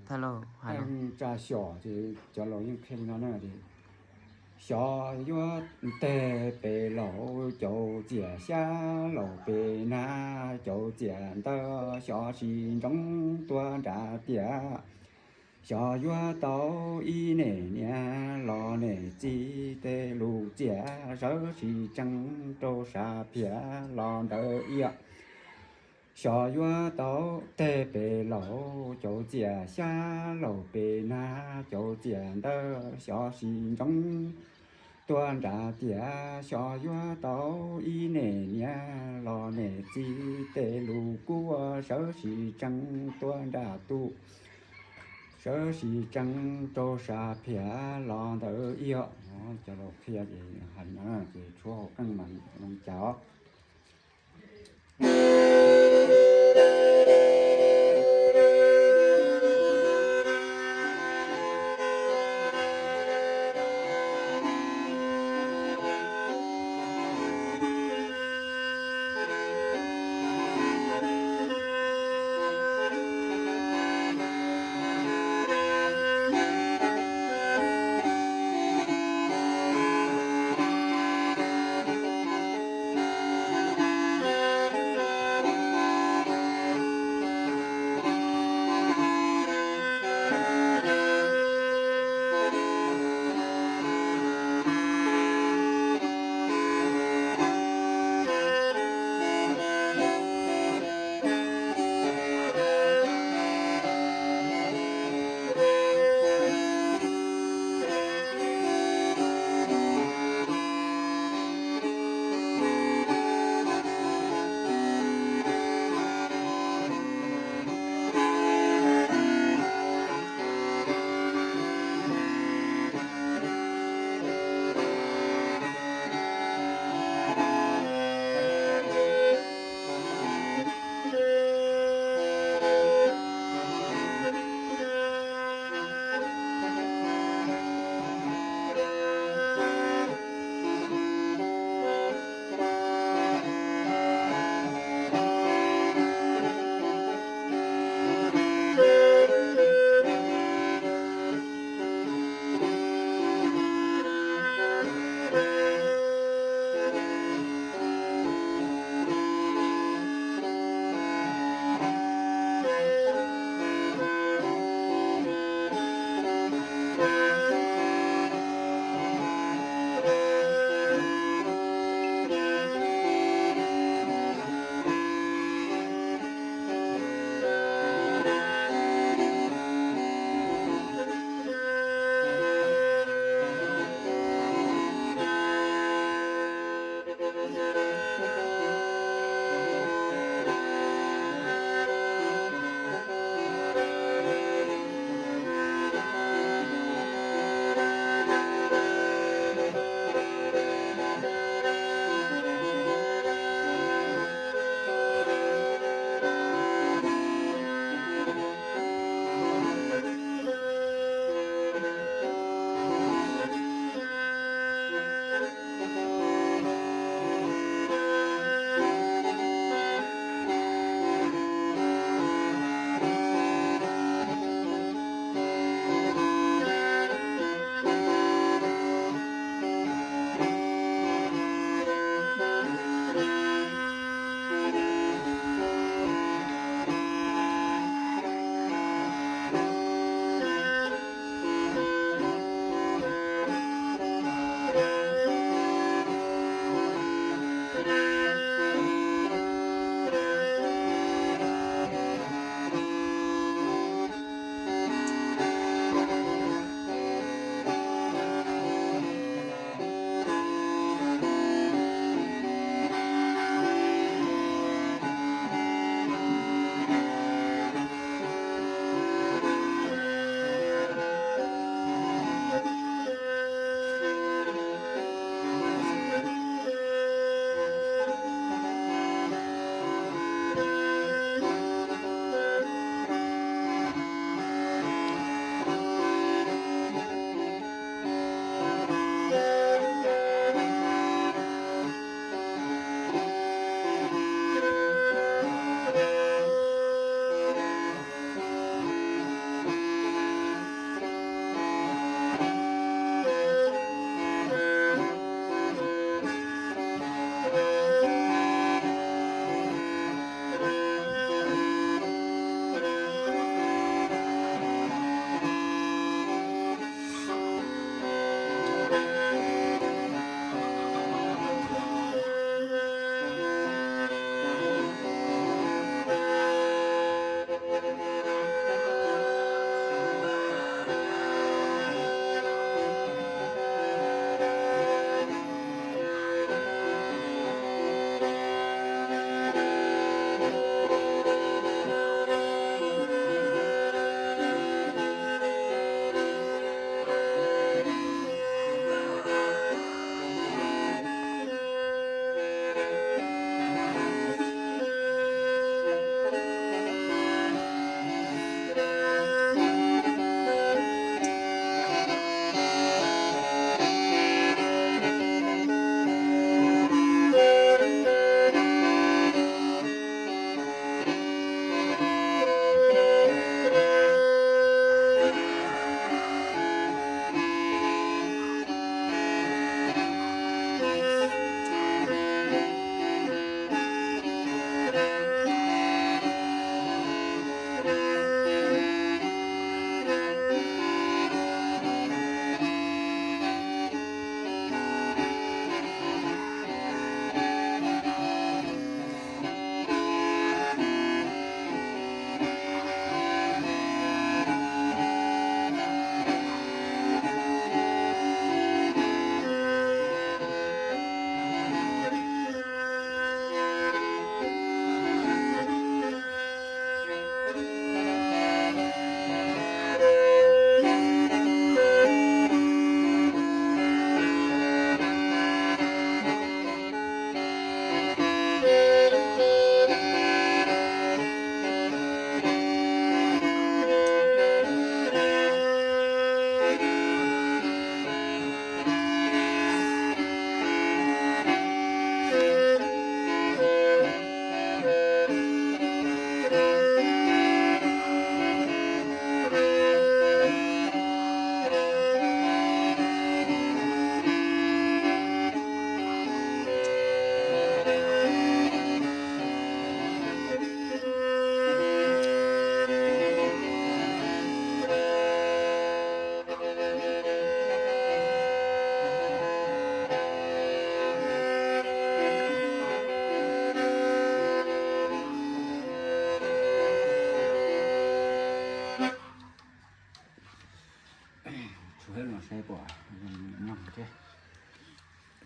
Tsa xyom ces cov laus yeej qhia li no na, xyom yuav teg pem laum, caum txiam xyab laum pem nag, caum txiam ntawd xyom sis ntsoov tuaj nram tiaj. Xyom yuav tau ib nem niam los nem txiv, tej lus txiaj sawv sis tsees rau sam phiaj los ntawd ib yam. Xyom yuav tau teg pem laum, caum txiam xyab laum pem nag, caum txiam ntawd xyom sis ntsoov tuaj nram tiaj. Xyom yuav tau ib nem niam los nem txiv, tej lus kuj sawv sis tsees tuaj nram tuaj, sawv sis tsees rau sam phiaj los ntawd ib yam. Cov laus qhia ces hais li no ces tshuav hauv qeej mas zoo cas os.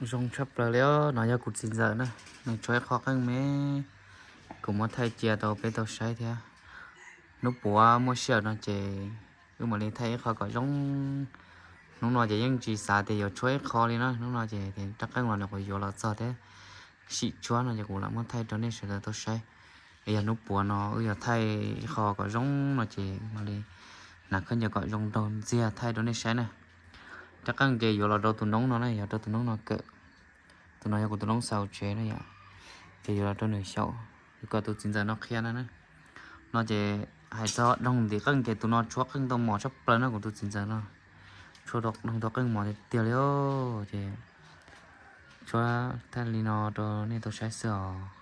Zoo tshaj plaws li os. No yog kuv txiv ntxawm na, nws tshuab ib qho qeej me, kuv muab thaij cia rau peb tau saib thiab. Hnub puav muaj sij hawm no ces wb mam li thaij ib qho kom zoo. Hnub no ces yeej tsis xav tias yuav tshuab ib qho li na, hnub no ces rab qeej los nws kuj yuav los txog thiab, sim tshuab no ces kuv lam muab thaij rau nej sawv daws tau saib. Yog hnub puav no wb yuav thaij ib qho kom zoo no ces mam li hnav khaub ncaws kom zoo nraug ntxiag thaij rau nej saib na. Rab qeej ces yuav los rau tus noob no na, yuav rau tus noob no kawm. Tus no yog kuv tus noob xaus tsev na yom, ces yuav los rau nws xyaum, yuav kom tus txiv ntxawm no qhia no na. No ces hais txog doog ntiv qeej ces tus no tshuab qeej tau mos tshaj plaws no, kuv tus txiv ntxawm no tshuab doog tau qeej mos tiag tiag li os. Ces tshuab thaij li no rau nej tau saib xwb os.